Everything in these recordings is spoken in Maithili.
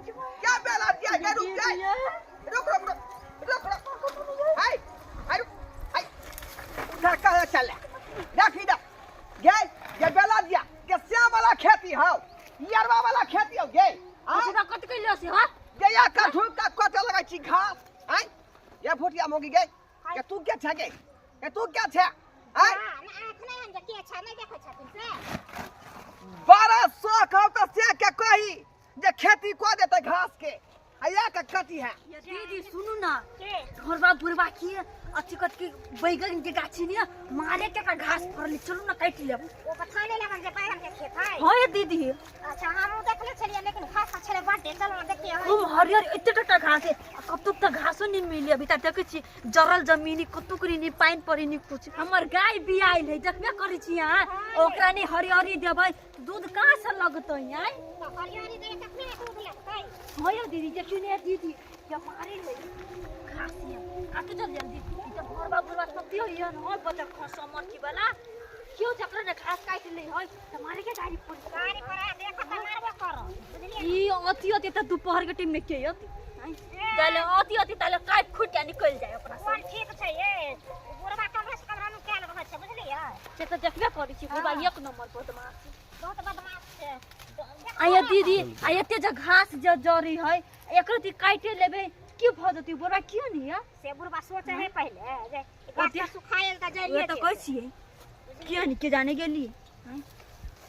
क्या बेला दिया गे? रुक जाए, रुक रुक रुक रुक रुक। हाय हाय, रुक हाय, उधर कहाँ चले? देख इधर गे, ये बेला दिया के श्याम वाला खेती हौ, यरवा वाला खेती हौ गे। आ ओकरा कत कैलो से? हां गे, या कठू का कटे लगै छी घास। आय ये भुटिया मोगी गे, के तू के छे गे? के तू के छे? आय बड़ा शौक हौ तऽ से के कही जे खेती कऽ देतै घास के, आ या के कटी है। ये दीदी सुनू ना, घरवा बुढ़वा की अथी कत की बैगन के गाछी ने मारे के का घास फरली, चलू ना काटि लेब। ओ बथाने लगन जे बैगन के खेत है। हां ये दीदी। अच्छा, हमहूँ देखले छलियै, लेकिन घास तऽ छलै बड्डे। चलू ना देखिए। खूब हरियर एते टटा घास है, आ कतुक तऽ घासो नहीं मिली अभी तक। देखै छी जरल जमीनी, कतुक नहीं पानि पड़ी नहीं कुछ। हमर गाय बियाइल है, देखबे करै छी अहाँ, ओकरा नहीं हरियरी देबै दूध कहाँ से लगतै? आय तऽ हरियरी देबै तखने ने दूध लगतै। हाँ यो दीदी, देखियो ने दीदी, या मारे है घास ये। काटू जल्दी जल्दी, ई तऽ भोरबा बुढ़बा सब दियो ये न होय बच्चा खसो मरची वाला क्यों चक्र ने घास काटि ले होय तऽ मारे के गाड़ी पर गाड़ी पर आ देख तऽ मारबो करो, बुझलियै? ई अथी अथी तऽ दोपहर के टाइम में के अथी ताले अथी अथी ताले काटि खुटि के निकलि जाय ओकरा कोन ठीक छै ये बुढ़बा, कमरा से कमरा नुकायल रहै छै, बुझलियै? से तऽ देखबे करै छी, बुढ़बा एक नंबर बदमाश छै। बहुत बदमाश छै। आ ये दीदी, आ एते जे घास जे जरी है, एकरो ती काटे लेबै की भऽ जेतै? बुढ़बा कियो नहीं है। से बुढ़बा सोचे है पहिले जे ई गाछ तऽ सुखायल तऽ उहे जरिये तऽ कहै छियै, कियो नहीं के जाने गेली।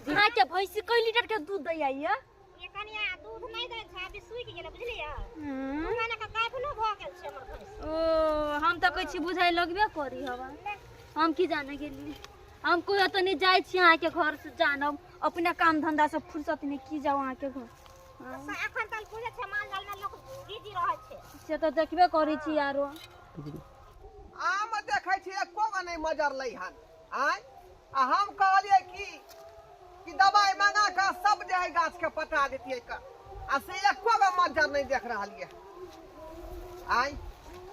अहाँ के भैंसी कै लीटर के दूध दैया ये? ये कनिया दूध नहि दै छै, अभी सुखि गेलै, बुझलियै? 2 महीना के गाभनो भऽ गेल छै हमर भैंसी। ओ हम तऽ कहै छी बुझाइ लगबे करी हवा, हम की जाने गेली। हम कोई तऽ नहीं जाइ छी अहाँके घर से, जानब अपना काम धंधा से फुर्सत नहीं, की जाउ अहाँके घर। से एखन तक बुझै छै माल जाल में लोक बिजी रहै छै। से तऽ देखबे करै छी आरो। आम देखै छी एको गो नहि मजरलै हन। आँय, आ हम कहलियै कि कि दवाइ मंगा कऽ सब जे है गाछ के पटा देतियै क, आ से एको गो मज्जर नहि देख रहलियै। आँय,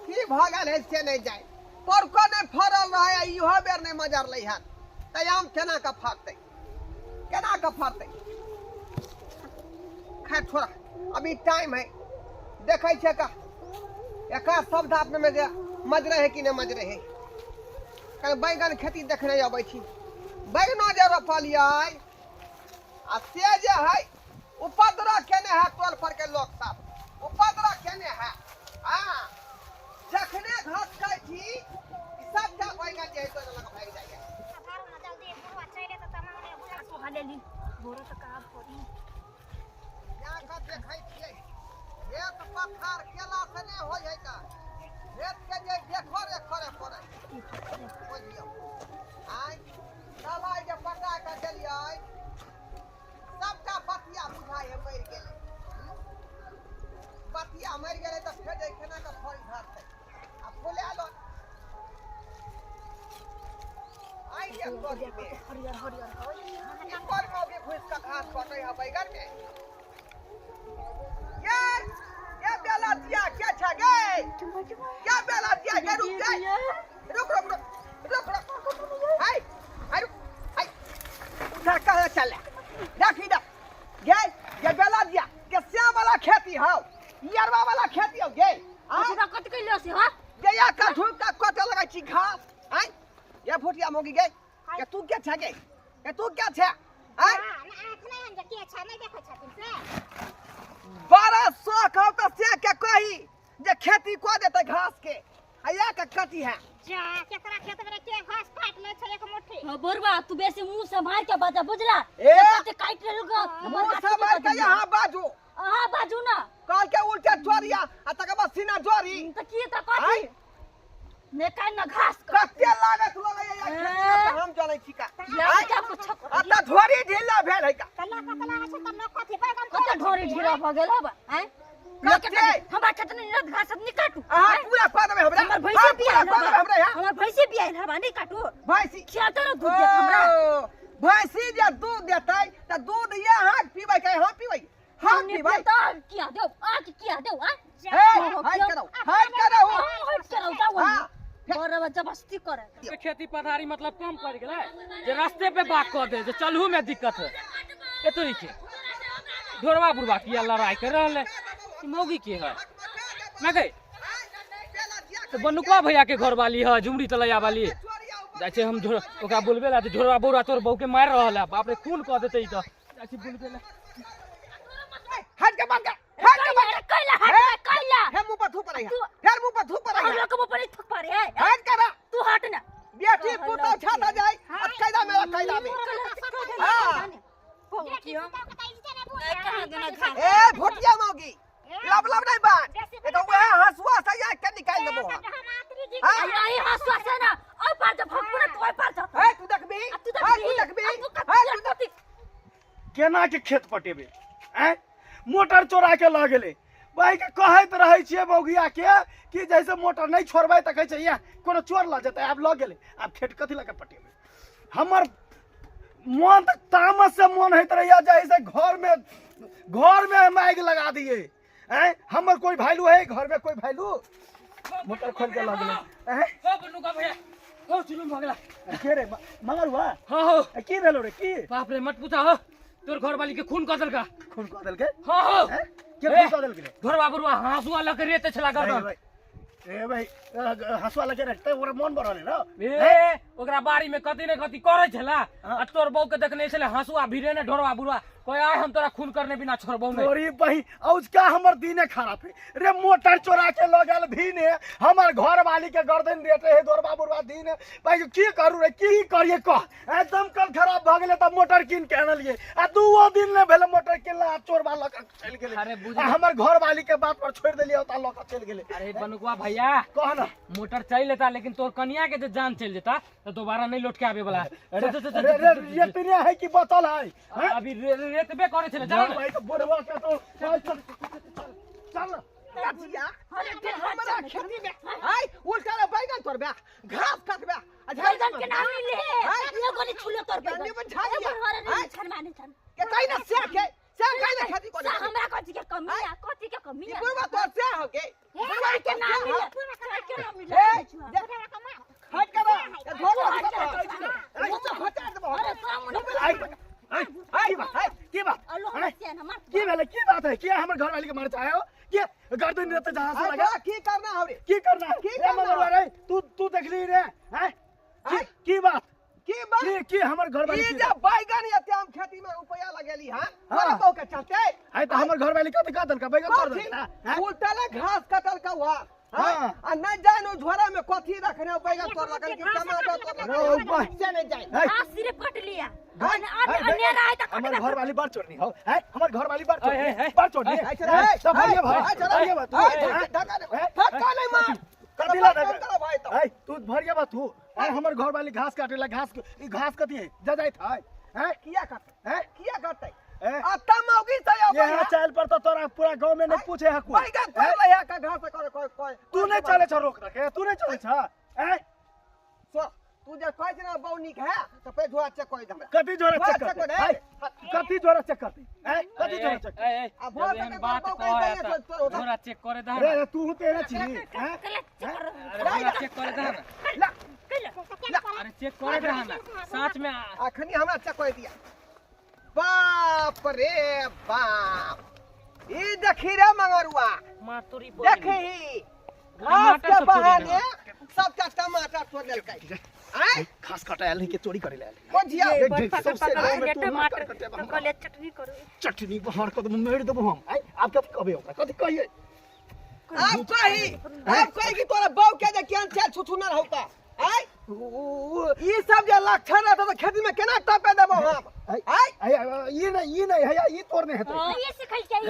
की भऽ गेल है से नहि जाय। परको नहि फड़ल रहै आ इहो बेर नहि मजरलै हन, तऽ आम केना कऽ फड़तै? केना कऽ फड़तै? खैर छोड़ा, अभी टाइम है, देखै छियै का एकर शब्द अपने में जे मजरे है कि नहि मजरे है। कल बैगन खेती देखने अबै छी, बैगनो जे रोपलियै आ से जे है उपद्रव केने है, टोल पर के लोक सब उपद्रव केने है। हाँ, जखने घास खाइ छी ई सबटा बैगन जे है तोरा लग भागि जाइए। धरू ना जल्दी, बुढ़बा चलि एतै तऽ माने बुझल। सोहा लेली भोरे तऽ काम करी। जा कऽ देखै छियै, खेत पथार केला से नहि होइ है का, खेत के जे देखो रेख करे पड़ै, बुझलियौ? आँय, दवाइ जे पटा कऽ देलियै, सबटा बतिया बुझाइ है मरि गेलै। बतिया मरि गेलै तऽ फेर जे केना कऽ फल धरतै आ फुलायल आइ जे तोरी में हरियर हरियर है। ई कोन मौगी घुसि कऽ घास कटै है बैगन में? ये ये बेला दिया के छे गे? क्या बेला दिया गे? रुक जाए, रुक रुक रुक रुक रुक। हाय हाय, रुक हाय, उधर कहाँ चले? देख इधर गे, ये बेला दिया के श्याम वाला खेती हौ, यरवा वाला खेती हौ गे। आँय ओकरा कत कैलो से? हां गे, या कठू का कटे लगै छी घास। आँय ये भुटिया मोगी गे, के तू के छे गे? के तू के छे? आँय आँख नहि जे के छै, नहि देखै छथिन से। बड़ा शौक हौ तऽ से के कही जे खेती कऽ देतै घास के, आ या के कटी है। जा केकरा खेत में के घास काटि लै छै एक मुट्ठी? हाँ बोरबा, तू बेसी मुंह से मार के बाजा, बुझला? ए! कते काटि लेलु ग मुँह से मार के यहाँ बाजू? अहाँ बाजू ना। कहल के उल्टा चोरिया आ तकर बाद सीना जोरी। तऽ की तऽ कथी आँय? ने काट ना घास कते लागत लगैया या खेती के तऽ हम जनै छी का। लाग के कुछ कर। आ तऽ ढोरी ढीला भेल है का? तऽ लऽ कऽ लागै छै तऽ लोक कथी बैगन कते ढोरी ढीला भऽ गेल हबा? आँय, कते? हमरा खेत में निरत घास सब नहीं काटू। अहाँ पूरा कऽ देबै हमरा? हमर भैंसी अहाँ पूरा बियाइल कऽ देबै हबा। हमरा यहाँ? हमर भैंसी बियाइल हबा, नहीं काटू। भैंसी खियाते ना दूध देत हमरा। ओ, भैंसी जे दूध देतै तऽ दूध यहाँ पीबै के हम पीबै? हम पीबै। तऽ किया देऊ आ के किया देऊ आ? हे, हट करो, हट करो। हट करो, जाओ। हाँ। बरबा जबरदस्ती करे। खेती पथारी मतलब कम पड़ गेलै जे रास्ते पे बाग कऽ दे जे चलहु में दिक्कत है। एतोरी के ढोरबा बुढ़बा किया लड़ाई कर रहलै? ई मौगी के है ना गई तो बनुकवा भैया के घर वाली है झुमरी तलैया वाली। जाइ छै हम झोर ओकरा बोलबे ला तऽ झोरवा बौरा तोर बहू के मारि रहल है, बाप रे खून कऽ देतै ई तऽ। जाइ छै बोलबे ला। हट के बंद कर, हट के बंद कर। कैला हट कैला हे मुंह पर थूक पड़ै है, फेर मुंह पर थूक पड़ै हम है। लोग के मुंह पर नहीं थूक पड़े है। हट कर तू हट ना। बेटी पुतौ छाता जाय आ कैदा में कैदा में। हां ए भोटिया मौगी लब लब नहीं बात ए तो वह हंसुआ से या के निकाल देबो। हां यही हंसुआ से ना ओइ पार जा भगपुरा तो ओइ पार जा। ए तू देखबी, तू देखबी, तू देखबी। केना के खेत पटेबे? आँय मोटर चोरा के लऽ गेलै। भाई के कहैत रहै छियै बौगिया के कि जैसे मोटर नहि छोड़बै तऽ कहै छै इएह कोनो चोर लऽ जेतै। आब लऽ गेलै, आब खेत कथी लऽ के पटेबै? हमर मोन तऽ तामस से मोन होइत रहैया जैसे घर में हम आगि लगा दिए। आँय हमर कोई वैल्यू है घर में? कोई वैल्यू? मोटर खोल के लऽ गेलै। आँय हो बनुका भैया हो चुलुम भऽ गेला। के रे मगरुआ? हाँ हो। की भेलो रे? की बाप रे मत पूछा हो, तोर घर वाली के खून कऽ देलका। खून कऽ देलकै? हाँ हो। के खून कऽ देलकै रे? घरवा बुढ़वा हंसुआ लऽ के रेते छला गर्दन। ए भाई हंसुआ लऽ के रेतै, ओकरा मोन बढ़ल है ना। ए ओकरा बाड़ी में कथी ने कथी करै छला आ तोर बहू के देखने छले हंसुआ भिरे ने ढोरवा बुढ़वा कोई आय हम तोरा खून करने बिना छोड़बौ नहीं। तोरी बही औजका हमर दिने खराब है रे। मोटर चोरा के लऽ गेल भीने, हमर घर वाली के गर्दन रेटे है ढोरवा बुढ़वा दिन। भाई की करू रे, की करिए कह? एकदम कल खराब भऽ गेलै तऽ मोटर कीन के आनलियै आ दूओ दिन नहि भेलै मोटर किनला आ चोरबा लऽ के चलि गेलै। अरे बुझ हमर घर वाली के बात पर छोड़ि देलियै, ओतऽ लऽ के चलि गेलै। अरे बनुकवा भैया कह ना, मोटर चलि लेता लेकिन तोर कनिया के जे जान चलि जेता तऽ दोबारा नहीं लौट के आबे वाला। अरे अरे रेतने है कि बतल है? अभी रेतबे करै छलै जा भाई तो बुढ़वा के तो चल चल चल हमरा खेती में आय उल्टा रे बैगन तोड़बे, घास काटबे आ बैगन के नाम ले एगो नहीं छुलो तोर बैगन। के छन माने छन के कहि ना से के से कहि ना खेती कोन हमरा कथि के कमी है? कथि के कमी है? बुढ़वा तोर से हो के बुढ़वा के नाम ले, के नाम ले। हट के बा धोल देबो। अरे सामने की बात, की बात, की भेलै? की बात है? किया हमर घर वाली के मारे चाहे हो? के गर्दन रेते जहां से लगा? की करना हौ रे? की करना है? की ए मगरवा रे, तू तू देखली रे? हैं की बात, की बात, की की हमर घर वाली ई जे बैगन एते हम खेती में रुपया लगेली हां तोरा बहू के चलते है त हमर घर वाली कथि कह देलका? बैगन तोड़ देलका, उल्टा घास कटल का हुआ। हां आ न जान ओ झोरा में कथि रखने बैगन तोड़ लगल कि टमाटर तोड़ लगल से नहीं जाए। घास सिर्फ कट लिया अनेरा है त हमर घर वाली बड़ चोरनी हो। हैं हमर घर वाली बड़ चोरनी, बड़ चोरनी। सब भरिए भाई, भरिए बा तू, धक्का नहीं मार कथि ला धक्का? ए तू भरिए बा तू। ए हमर घर वाली घास काटेला, घास ई घास कथि है जा जाइत है? हैं किया काटतै? हैं किया काटतै? आ तमौगी से यहाँ चाल पर तो तोरा पूरा गांव में नहीं पूछे है कोई। बैगन तोड़ ले का घास कर कोई कोई तू नहीं चले छ, रोक रखे तू नहीं चले छ। हैं सो तू जे कहै छ ना बहु नीक है त पे झोरा चेक कर हमरा। कथि झोरा चेक करतै? कथि झोरा चेक करतै? हैं कथि झोरा चेक? आ भोर के बात कहै झोरा चेक करे दा रे। तू तेरे छी हैं अरे चेक करे दा ना, अरे चेक करे दा ना साथ में अखनी हमरा चेक कर दिया। बाप रे बाप, ई देखी रे मगरुआ मातुरी देखी घास के बहाने सबटा टमाटर तोड़ देलकै। आय घास काटे आयल के चोरी करे आयल कोझिया टमाटर कहले चटनी करू, चटनी बहार क मारि देबो हम। आय आब कथि कहबे ओकरा? कथि कहिए? आब कही, आब कही कि तोरा बहू के जे केहन छै छुछुनर हौता। आय ई सब जे लक्षण रहतौ त खेती में केना टपे देबो हम? आय ई नहीं, ई नहीं है, ई तोड़ने हेतै। ई सिखल छै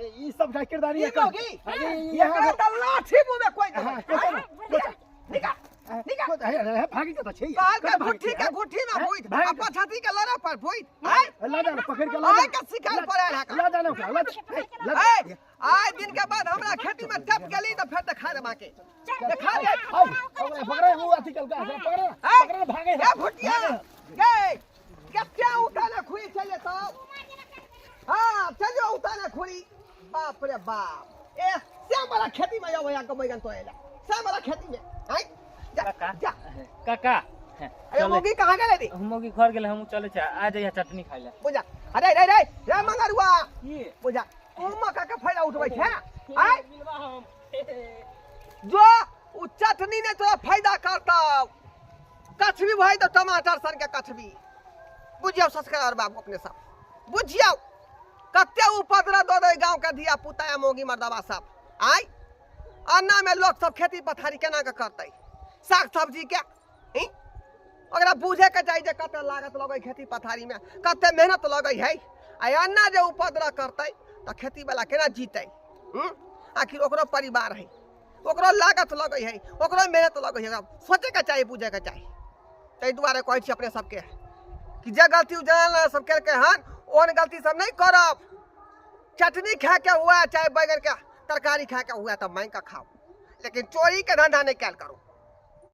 ई सब किरदानी है। एकरा त लाठी मुंह में कोई दे। निकाल निकाल भागी कत छै? काल के गुठी के गुठी में भूत आ पछाती के लड़ा पर भूत। आय ला जा पकड़ के ला आय के शिकार पर आयल है। ला जा ना ला। आय दिन के बाद हमरा खेती में टप गेली त फेर देखा देबा के देखा दे। पकड़े वो अथी कल का पकड़े पकड़े भागे ए भुटिया गे कत्या उताने खुई चले तो। हां चलो उताने खुई। बाप रे बाप, ए श्याम वाला खेती में जाओ के बैगन तोड़ेला, श्याम वाला खेती में। आय जा जा काका। अरे मौगी कहां गेलै रे? मौगी घर गेलै, हम चले छै आ जइया चटनी खाइ ले। बुझा। अरे रे रे रे मगरुआ की बुझा। तू मक्का के फायदा उठबै छै आय मिलबा हम। जो उ चटनी ने तोरा फायदा करतौ, कछबी भइ तऽ टमाटर सन के कछबी। बुझियौ संस्कार बाबू, अपने सब बुझियौ कते उपद्रव दऽ दै गाँव के धिया पुता या मौगी मर्दबा सब। आय अन्ना में लोक सब खेती पथारी केना के करतै साग सब्जी के? ई? ओकरा बुझे के चाही जे कते लागत लगै खेती पथारी में, कते मेहनत लगै है। आ अन्ना जे उपद्रव करतै तऽ खेती वाला केना जीतै? हूँ? आखिर ओकरो परिवार है, ओकरो लागत लगै है, ओकरो मेहनत लगै है। ओकरा सोचैके चाही, बुझैके चाही। ताहि दुआरे कहै छी अपने सबके कि जे गलती जनाना सब केलकै हन, ओहन गलती सब नहि करब। चटनी खाके हुआ चाहे बैगन के तरकारी खाके हुआ तऽ मांगि कऽ खाउ, लेकिन चोरी के धंधा नहि कयल करू।